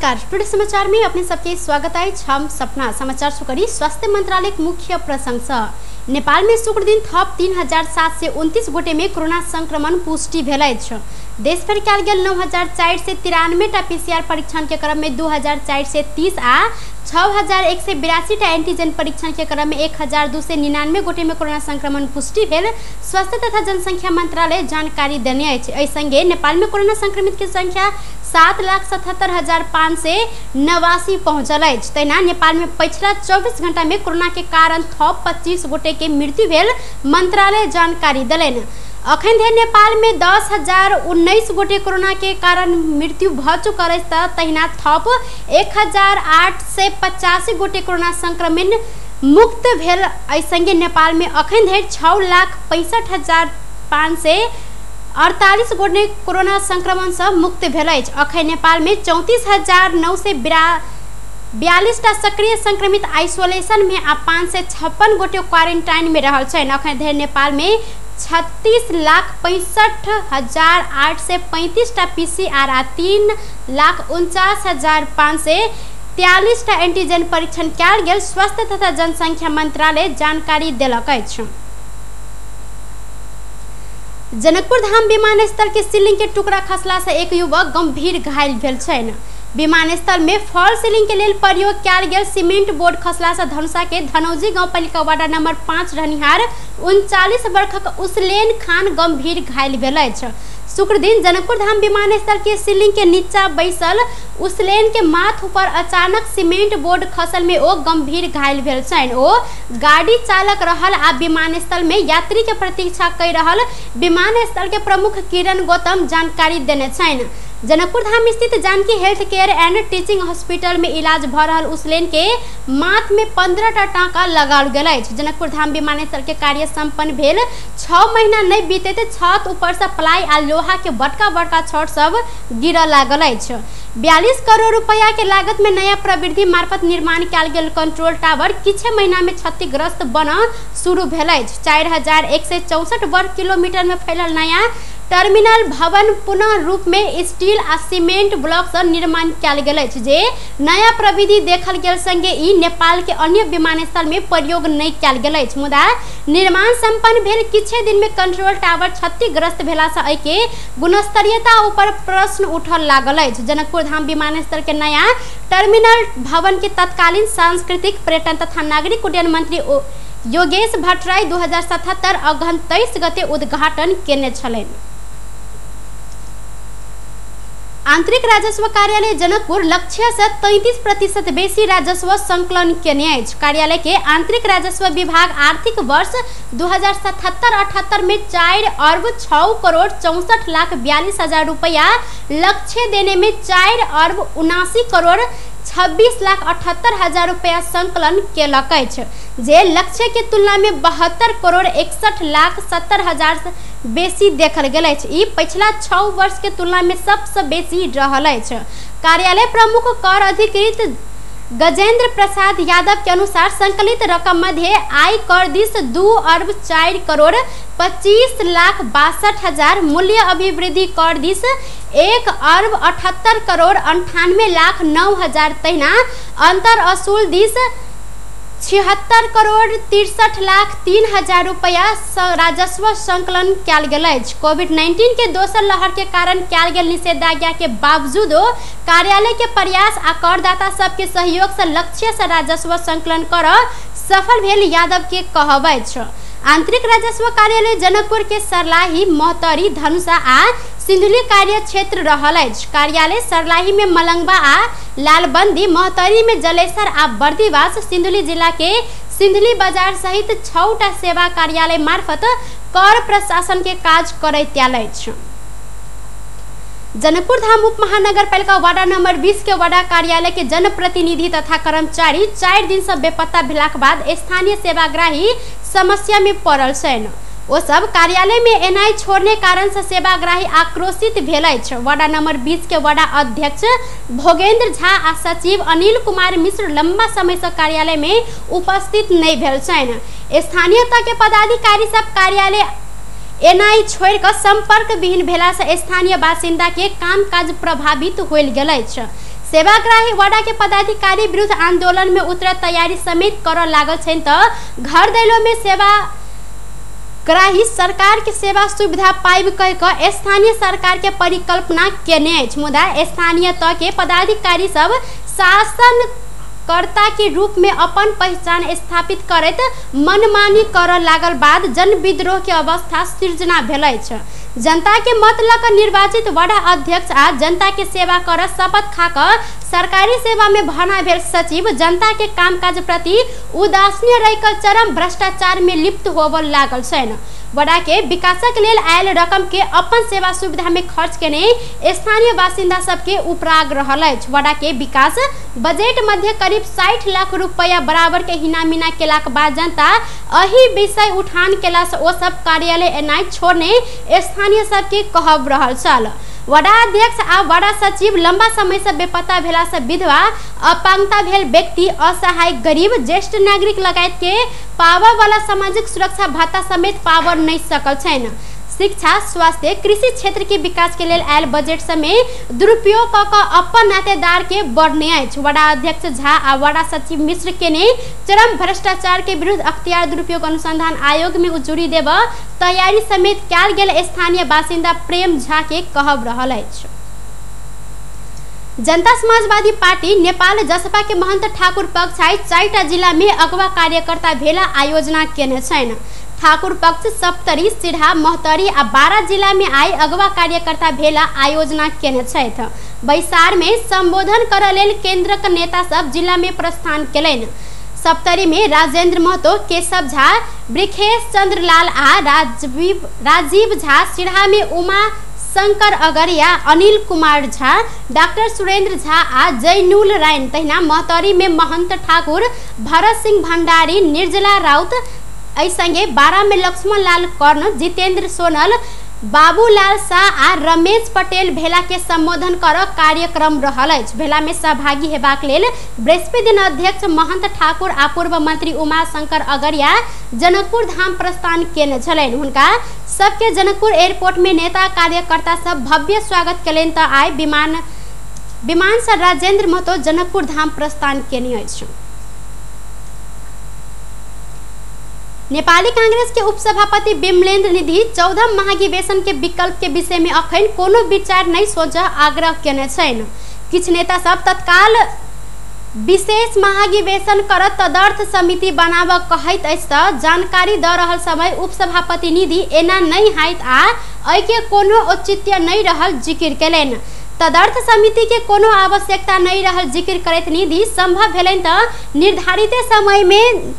नमस्कार, टुडे समाचार में अपने सबके स्वागत है। हम सपना समाचार सुकरी स्वास्थ्य मंत्रालय मुख्य प्रसंग। नेपाल में शुक्र दिन थप 3729 गोटे में कोरोना संक्रमण पुष्टि भेल अछि। देशभर कयल गेल 9493 टा पीसीआर परीक्षण के क्रम में 2430 आ 6182 टा एंटीजन परीक्षण के क्रम में 1299 गोटे में कोरोना संक्रमण पुष्टि भेल स्वास्थ्य तथा जनसंख्या मंत्रालय जानकारी देने अछि। एहि संगे नेपाल में कोरोना संक्रमित के संख्या 7,77,589 पहुंचल अछि। तहिना नेपाल में पछिला 24 घंटा में कोरोना के कारण थप 25 गोटे के मृत्यु भेल मंत्रालय जानकारी देलनि। अखन धरि नेपाल में 10,019 गोटे कोरोना के कारण मृत्यु भ चुकल अछि त तहिना थप 1,885 गोटे कोरोना संक्रमण मुक्त भेल। एहि संगे नेपाल में अखन धरि 6,65,548 गोटे कोरोना संक्रमण से मुक्त भेल अछि। अखन नेपाल में 34,942 टा सक्रिय संक्रमित आइसोलेशन में आ 556 गोटे क्वारेंटाइन में रहल छनि। अखन धरि नेपाल में 36,65,835 टा पीसीआर आ 3,49,543 टा एंटीजन परीक्षण कयल गेल स्वास्थ्य तथा जनसंख्या मंत्रालय जानकारी देलक अछि। जनकपुर धाम विमानस्थल के सीलिंग के टुकड़ा खसला से एक युवक गंभीर घायल भेल छनि। विमानस्थल में फॉल सीलिंग के लेल प्रयोग कयल गेल सीमेंट बोर्ड खसला से धनुषा के धनौजी गांवपालिका वार्ड नंबर 5 रहनिहार 39 वर्षक उसलेन खान गंभीर घायल भेल अछि। शुक्र दिन जनकपुर धाम विमानस्थल के सीलिंग के नीचा बैसल उसलेन के माथ ऊपर अचानक सीमेंट बोर्ड खसल में ओ गंभीर घायल भेल छनि। ओ गाड़ी चालक रहल आ विमानस्थल में यात्री के प्रतीक्षा कर रहल विमानस्थल के प्रमुख किरण गौतम जानकारी देने छनि। जनकपुर धाम स्थित Janaki health care and teaching hospital में इलाज भ रहल उसलेन के माथ में 15 टा टाँका लगाओल गेल अछि। जनकपुर धाम विमानस्थल के कार्य संपन्न भेल 6 महीना नहीं बीते छत ऊपर से प्लाई आ लोहा के बड़का बड़का छड़ सब गिरऽ लागल अछि। 42 करोड़ रुपया के लागत में नया प्रवृत्ति मार्फत निर्माण कयल गेल कंट्रोल टावर किछे महीना में क्षतिग्रस्त बनऽ शुरू भेल अछि। 4164 वर्ग किलोमीटर में फैलल नया टर्मिनल भवन पुनः रूप में स्टील आ सीमेंट ब्लॉक से निर्माण कयल गेल अछि, जे नया प्रविधि देखल गेल संगे ई नेपाल के अन्य विमानस्थल में प्रयोग नहीं कयल गेल अछि। मुदा निर्माण संपन्न भेल किछे दिन में कंट्रोल टावर क्षतिग्रस्त भेला से एहि के गुणस्तरीयता ऊपर प्रश्न उठल लागल अछि। जनकपुर धाम विमानस्थल के नया टर्मिनल भवन के तत्कालीन सांस्कृतिक पर्यटन तथा नागरिक उड्डयन मंत्री योगेश भट्टराई 2077 अगहन 23 गते उद्घाटन केने छलनि। आंतरिक राजस्व कार्यालय जनकपुर लक्ष्य से 33% बेसी राजस्व संकलन केने अछि। कार्यालय के आंतरिक राजस्व विभाग आर्थिक वर्ष 2077-78 में 4 अरब 6 करोड़ 64 लाख 42 हजार रुपया लक्ष्य देने में 4 अरब 79 करोड़ 26 लाख 78 हजार रुपया संकलन केलक अछि, जे लक्ष्य के तुलना में 72 करोड़ 61 लाख 70 हजार बेसी देखल गेल अछि। ई पछिला 6 वर्ष के तुलना में सबसे बेसी रहल अछि। कार्यालय प्रमुख कर अधिकृत गजेंद्र प्रसाद यादव के अनुसार संकलित रकम मध्य आय कर दिस 2 अरब 4 करोड़ 25 लाख 62 हजार, मूल्य अभिवृद्धि कर दिस 1 अरब 78 करोड़ 98 लाख 9 हजार, तहिना अंतर असूल दिस 76 करोड़ 63 लाख 3 हजार रुपया राजस्व संकलन कयल गेल अछि। कोविड-19 के दोसर लहर के कारण कयल गेल निषेधाज्ञा के बावजूदो कार्यालय के प्रयास आ करदाता सबके सहयोग से लक्ष्य से राजस्व संकलन कर सफल भेल यादव के कहब अछि। आंतरिक राजस्व कार्यालय जनकपुर के सर्लाही, महोत्तरी, धनुषा आ सिन्धुली कार्य क्षेत्र रहल अछि। कार्यालय सर्लाही में मलंगवा आ लालबंदी, महोत्तरी में जलेसर आ बर्दिवास, सिन्धुली जिला के सिन्धुली बाजार सहित 6 टा सेवा कार्यालय मार्फत कर प्रशासन के काज करैत आयल अछि। जनकपुर धाम उप महानगरपालिका वार्ड नंबर 20 के वार्ड कार्यालय के जनप्रतिनिधि तथा कर्मचारी 4 दिन से बेपत्ता भेलाक बाद स्थानीय सेवाग्राही समस्या में पड़ल छनि। ओ सब कार्यालय में एनाइ छोड़ने कारण से सेवाग्राही आक्रोशित भेल अछि। वार्ड नंबर 20 के वार्ड अध्यक्ष भोगेंद्र झा आ सचिव अनिल कुमार मिश्र लंबा समय से कार्यालय में उपस्थित नहीं भेल छनि। स्थानीय तह के पदाधिकारी सब कार्यालय एनाइ छोड़ कर संपर्क विहीन भेला से स्थानीय बासिंदा के कामकाज प्रभावित होल गेल अछि। सेवाग्राही वडा के पदाधिकारी विरुद्ध आंदोलन में उतर तैयारी समेत कर लागल छनि त घर दैलो में सेवा ग्राही सरकार के सेवा सुविधा पाइब कह के स्थानीय सरकार के परिकल्पना केने अछि। मुदा स्थानीय तह के पदाधिकारी सब शासन कर्ता के रूप में अपन पहचान स्थापित करैत मनमानी कर लागल बाद जन विद्रोह के अवस्था सृजना भेल अछि। जनता के मत लऽ कऽ निर्वाचित वडा अध्यक्ष आ जनता के सेवा कर शपथ खा कऽ सरकारी सेवा में भर्ना भेल सचिव जनता के कामकाज प्रति उदासीन रहि कऽ चरम भ्रष्टाचार में लिप्त होबऽ लागल छनि। वडा के विकासक लेल आयल रकम के अपन सेवा सुविधा में खर्च केने स्थानीय बासिन्दा सबके उपराग रहल अछि। वडा के विकास बजट मध्य करीब 60 लाख रुपया बराबर के हिनामिना केलाक बाद जनता एहि विषय उठान केला से ओ सब कार्यालय एनाइ छोड़ने स्थानीय सबके कहब रहल छल। वडा अध्यक्ष आ वडा सचिव लंबा समय से बेपत्ता भेला से विधवा, अपंगता भेल व्यक्ति, असहाय गरीब, ज्येष्ठ नागरिक लगायत के पावर वाला सामाजिक सुरक्षा भत्ता समेत पावर नहीं सकल छनि। शिक्षा, स्वास्थ्य, कृषि क्षेत्र के विकास के लेल आयल बजट समेत दुरुपयोग कऽ कऽ अपन नातेदार के बढ़ने अछि। वडा अध्यक्ष झा आ वडा सचिव मिश्र के ने चरम भ्रष्टाचार के विरुद्ध अख्तियार दुरुपयोग अनुसंधान आयोग में उजुरी देब तैयारी समेत कयल गेल स्थानीय बासिन्दा प्रेम झा के कहब रहल अछि। जनता समाजवादी पार्टी नेपाल जसपा के महन्त ठाकुर पक्ष आइ 4टा जिला में अगुवा कार्यकर्ता भेला आयोजना केने छनि। ठाकुर पक्ष सप्तरी, सिरहा, महोत्तरी आ 12 जिला में आइ अगुवा कार्यकर्ता भेला आयोजना केने छथि। बैसार में संबोधन करऽ लेल केंद्रक नेता सब जिला में प्रस्थान केलनि। सप्तरी में राजेंद्र महतो, केशव झा, ब्रिखेश चंद्र लाल आ राजीव झा, सिरहा में उमा शंकर अगरिया, अनिल कुमार झा, डॉक्टर सुरेंद्र झा आ जैनुल रायन, तहिना महोत्तरी में महंत ठाकुर, भरत सिंह भंडारी, निर्जला राउत, एहि संगे 12 में लक्ष्मण लाल कर्ण, जितेंद्र सोनल, बाबूलाल शाह आ रमेश पटेल भेला के संबोधन कर कार्यक्रम रहल अछि। भेला में सहभागी हेबाक लेल बृहस्पति दिन अध्यक्ष महंत ठाकुर आ पूर्व मंत्री उमा शंकर अगरिया जनकपुर धाम प्रस्थान केने छलनि। हुनका सबके जनकपुर एयरपोर्ट में नेता कार्यकर्ता सब भव्य स्वागत केलनि त आइ विमान से राजेंद्र महतो जनकपुर धाम प्रस्थान केने अछि। नेपाली कांग्रेस के उपसभापति बिमलेन्द्र निधि 14 महाधिवेशन के विकल्प के विषय में अखन कोनो विचार नहीं सोच आग्रह केने छनि। किछु नेता सब तत्काल विशेष महाधिवेशन कर तदर्थ समिति बनाब कहैत अछि त जानकारी द रहल समय उपसभापति निधि एना नहीं हाइत आ एहि के कोनो औचित्य नहीं रहल जिक्र केलनि। तदर्थ समिति के कोनो आवश्यकता नहीं रहल जिक्र करैत निधि संभव भेलनि त निर्धारित समय में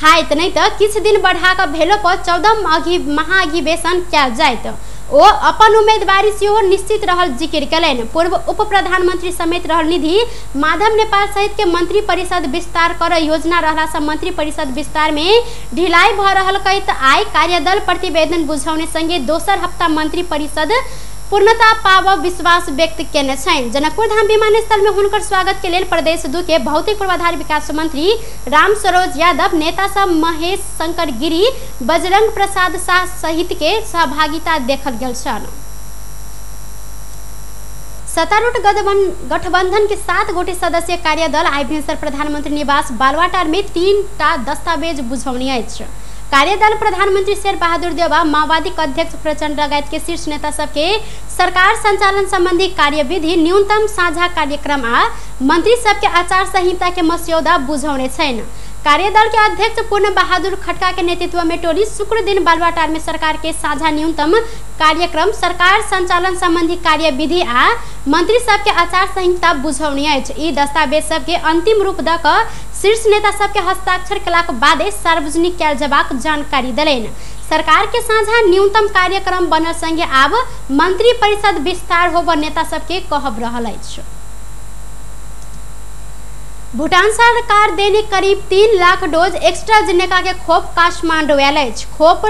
हाइत नहीं त किछु दिन बढ़ा कऽ भेलो पर 14 महाधिवेशन कयल जाइत। ओ अपन उम्मीदवारी सेहो निश्चित रहल जिक्र केलनि। पूर्व उप प्रधानमंत्री समेत रहल निधि माधव नेपाल सहित के मंत्री परिषद विस्तार कर योजना रहला से मंत्री परिषद विस्तार में ढिलाई भऽ रहल कहैत आइ कार्यदल प्रतिवेदन बुझौने संगे दोसर हप्ता मंत्री परिषद पूर्णता पाब विश्वास व्यक्त केने छनि। जनकपुर धाम विमानस्थल में हुनकर स्वागत के लेल प्रदेश 2 के भौतिक पूर्वाधार विकास मंत्री राम सरोज यादव, नेता सब महेश शंकर गिरी, बजरंग प्रसाद शाह सहित के सहभागिता देखल गेल छल। सत्तारूढ़ गठबंधन के 7 गोटे सदस्य कार्यदल आइ भिनसर प्रधानमंत्री निवास बालवाटार में 3टा दस्तावेज बुझौने अछि। कार्यदल प्रधानमंत्री शेर बहादुर देउवा, माओवादी अध्यक्ष प्रचंड लगायत के शीर्ष नेता सबके सरकार संचालन संबंधी कार्यविधि, न्यूनतम साझा कार्यक्रम आ मंत्री सबके आचार संहिता के मस्यौदा बुझौने छनि। कार्यदल के अध्यक्ष पूर्ण बहादुर खड़का के नेतृत्व में टोली शुक्र दिन बालवाटार में सरकार के साझा न्यूनतम कार्यक्रम, सरकार संचालन संबंधी कार्यविधि आ मंत्री सबके आचार संहिता बुझौने अछि। ई दस्तावेज सबके अंतिम रूप द क शीर्ष नेता सबके हस्ताक्षर केलाक बादे सार्वजनिक कयल जेबाक जानकारी देलनि। सरकार के साझा न्यूनतम कार्यक्रम बनल संगे आब मंत्री परिषद विस्तार होब नेता सबके कहब रहल अछि। भूटान सरकार देने करीब 3 लाख डोज एस्ट्राजेनेका के खोप काठमांडू आयल अछि। खोप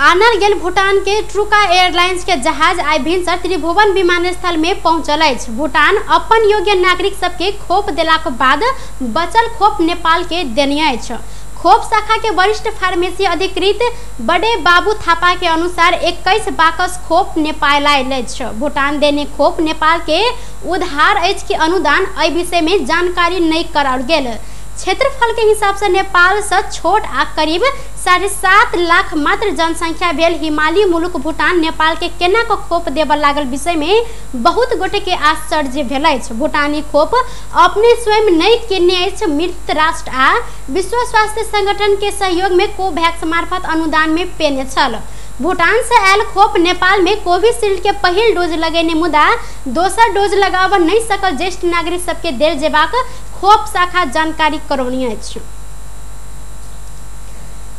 आनल गेल भूटान के ट्रुका एयरलाइंस के जहाज आइ भिनसर त्रिभुवन विमानस्थल में पहुंचल अछि। भूटान अपन योग्य नागरिक सबके खोप देलाक बाद बचल खोप नेपाल के देने अछि। खोप शाखा के वरिष्ठ फार्मेसी अधिकृत बड़े बाबू थापा के अनुसार 21 बाकस खोप नेपाल आयल अछि। भूटान देने खोप नेपाल के उधार अछि कि अनुदान एहि विषय में जानकारी नहीं कराओल गेल। क्षेत्रफल के हिसाब से नेपाल से छोट आ करीब 7.5 लाख मात्र जनसंख्या भेल हिमालयी मुल्क भूटान नेपाल के केना को खोप देबऽ लागल विषय में बहुत गोटे के आश्चर्य भेल अछि। भूटानी खोप अपने स्वयं नहीं केने अछि। मृत राष्ट्र आ विश्व स्वास्थ्य संगठन के सहयोग में कोवैक्स मार्फत अनुदान में पेने छल। भूटान से आयल खोप नेपाल में कोविशील्ड के पहिल डोज लगेने मुदा दोसर डोज लगाव नहीं सकल ज्येष्ठ नागरिक सबके देल जेबाक खोप शाखा जानकारी करौनी अछि।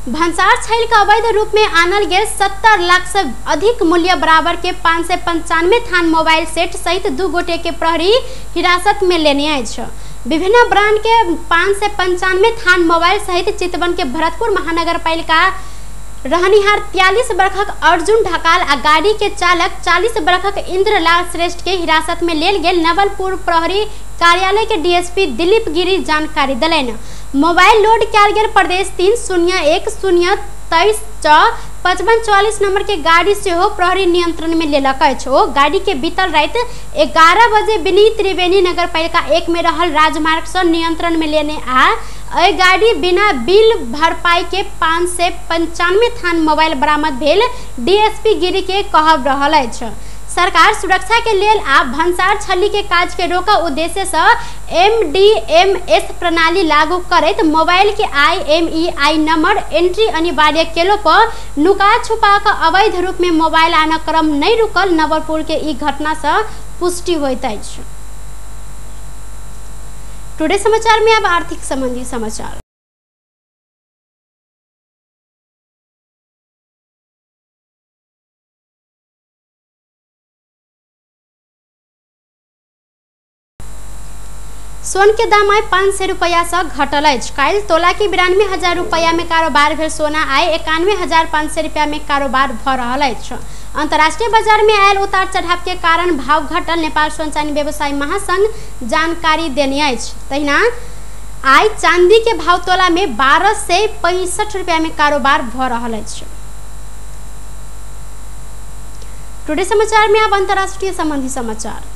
भन्सार छैल के अवैध रूप में आनल गेल 70 लाख से अधिक मूल्य बराबर के 595 थान मोबाइल सेट सहित 2 गोटे के प्रहरी हिरासत में लेने अछि। विभिन्न ब्रांड के 595 थान मोबाइल सहित चितवन के भरतपुर महानगरपालिका रहनिहार 43 वर्षक अर्जुन ढकाल आ गाड़ी के चालक 40 वर्षक इंद्रलाल श्रेष्ठ के हिरासत में लेल गेल नवलपुर प्रहरी कार्यालय के डीएसपी दिलीप गिरी जानकारी देलनि। मोबाइल लोड कयल गेल प्रदेश 3 0 1 0 23 6 55 44 नंबर के गाड़ी सेहो प्रहरी नियंत्रण में लेलक अछि। ओ गाड़ी के बीतल राति 11 बजे बिनी त्रिवेणी नगरपालिका 1 में रहल राजमार्ग से नियंत्रण में लेने आ एहि गाड़ी बिना बिल भरपाई के 595 थान मोबाइल बरामद भेल डीएसपी गिरी के कहब रहल अछि। सरकार सुरक्षा के लेल आ भन्सार छली के काज के रोकऽ उद्देश्य से MDMS प्रणाली लागू करैत मोबाइल के IMEI number entry अनिवार्य केलो पर नुका छुपा कऽ अवैध रूप में मोबाइल आनऽ क्रम नहीं रुकल नवलपुर के ई घटना से पुष्टि होइत अछि। टुडे समाचार में अब आर्थिक संबंधी समाचार। सोन के दाम आइ 500 रुपया से घटल अछि। काल्हि तोला के 92,000 रुपया में कारोबार भेल सोना आइ 91,500 रुपया में कारोबार भऽ रहल अछि। अंतर्राष्ट्रीय बाजार में आयल उतार चढ़ाव के कारण भाव घटल नेपाल सोन चानी व्यवसायी महासंघ जानकारी देने अछि। तहिना आइ चांदी के भाव तोला में 1265 रुपया में कारोबार भऽ रहल अछि। टुडे समाचार में अब अंतर्राष्ट्रीय संबंधी समाचार।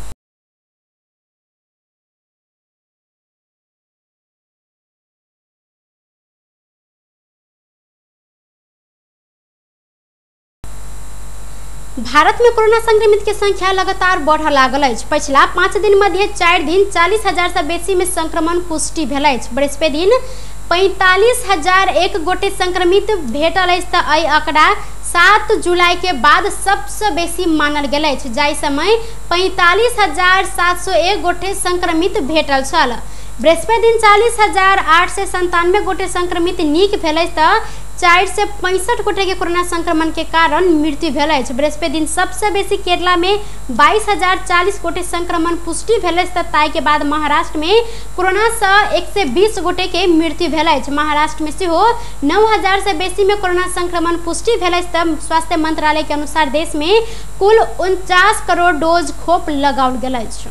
भारत में कोरोना संक्रमित के संख्या लगातार बढ़ लागल अछि। पछिला 5 दिन मध्य 4 दिन 40,000 से बेसी में संक्रमण पुष्टि भेल अछि। बृहस्पति दिन 45,001 गोटे संक्रमित भेटल अछि तऽ एहि आंकड़ा 7 जुलाई के बाद सबसे बेसी मानल गेल अछि, जाहि समय 45,701 गोटे संक्रमित भेटल छल। बृहस्पति दिन 40,897 गोटे संक्रमित नीक भेल अछि तऽ 465 गोटे के कोरोना संक्रमण के कारण मृत्यु भेल अछि। बृहस्पति दिन सबसे बेसी केरला में 22,040 गोटे संक्रमण पुष्टि भेल अछि तऽ ताहि के बाद महाराष्ट्र में कोरोना से 120 गोटे के मृत्यु भेल अछि। महाराष्ट्र में सेहो 9,000 से बेसी में कोरोना संक्रमण पुष्टि भेल अछि तऽ स्वास्थ्य मंत्रालय के अनुसार देश में कुल 49 करोड़ डोज खोप लगाओल गेल अछि।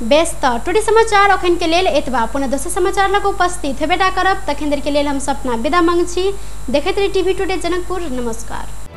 बेस तऽ टुडे समाचार अखन के लेल एतबा। पुनः दोसर समाचार लग उपस्थित हेबे करब, तखन देर के लेल हम सपना विदा मांग छी। देखैत रही टीवी टुडे जनकपुर। नमस्कार।